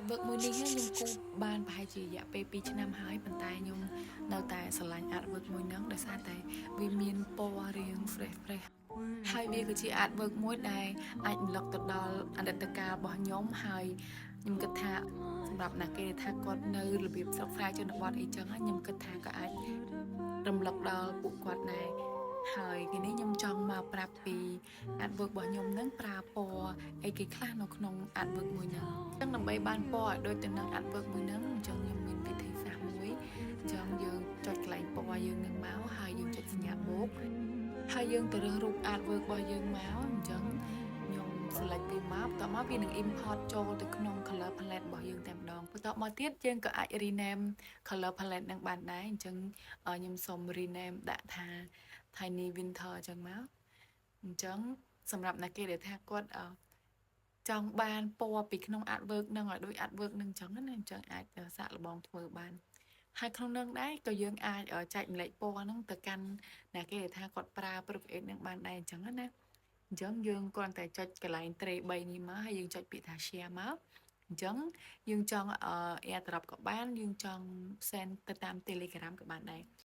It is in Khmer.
artwork មួយនេះខ្ញុំគូសបានប្រហែលជារយៈពេល2ឆ្នាំហើយប៉ុន្តែខ្ញុំនៅតែស្រឡាញ់ artwork មួយហ្នឹងដោយសារតែវាមានពណ៌រាង fresh fresh ហើយវាក៏ជា artwork មួយដែលអាចរំលឹកទៅដល់អតីតកាលរបស់ខ្ញុំហើយខ្ញុំគិតថាសម្រាប់អ្នកគេថាគាត់នៅរបៀបស្រុកស្រែជនបទអីចឹងខ្ញុំគិតថាក៏អាចរំលឹកដល់ពួកគាត់ដែរហើយថ្ងៃនេះខ្ញុំចង់មកប្រាប់ពី artwork របស់ខ្ញុំនឹងប្រើពណ៌អីគេខ្លះនៅក្នុង artwork មួយហ្នឹងអញ្ចឹងដើម្បីបានពណ៌ឲ្យដូចទៅនឹង artwork មួយហ្នឹងអញ្ចឹងខ្ញុំមានវិធីសាស្ត្រមួយអញ្ចឹងយើងចុចកន្លែងពណ៌យើងនឹងមកហើយយើងចុចសញ្ញាបូកហើយយើងទៅរើសរូប artwork របស់យើងមកអញ្ចឹងខ្ញុំ select វាមកបន្ទាប់មកវានឹង import ចូលទៅក្នុង color palette របស់យើងតែម្ដងបន្ទាប់មកទៀតយើងក៏អាច rename color palette នឹងបានដែរអញ្ចឹងខ្ញុំសូម rename ដាក់ថា tiny winter អញ្ចឹងមកអញ្ចឹងសម្រាប់អ្នកគេដែលថាគាត់ចង់បានពណ៌ពីក្នុង artwork នឹងឲ្យដូច artwork នឹងអញ្ចឹងណាអញ្ចឹងអាចសាកល្បងធ្វើបានហើយក្នុងនឹងដែរក៏យើងអាចចែកម្លែកពណ៌ហ្នឹងទៅកាន់អ្នកគេដែលថាគាត់ប្រើ Procreate នឹងបានដែរអញ្ចឹងណាអញ្ចឹងយើងគ្រាន់តែចុចកន្លែង tray 3នេះមកហើយយើងចុចពាក្យថា share មកអញ្ចឹងយើងចង់ AirDrop ក៏បានយើងចង់ send ទៅតាម Telegram ក៏បានដែរ។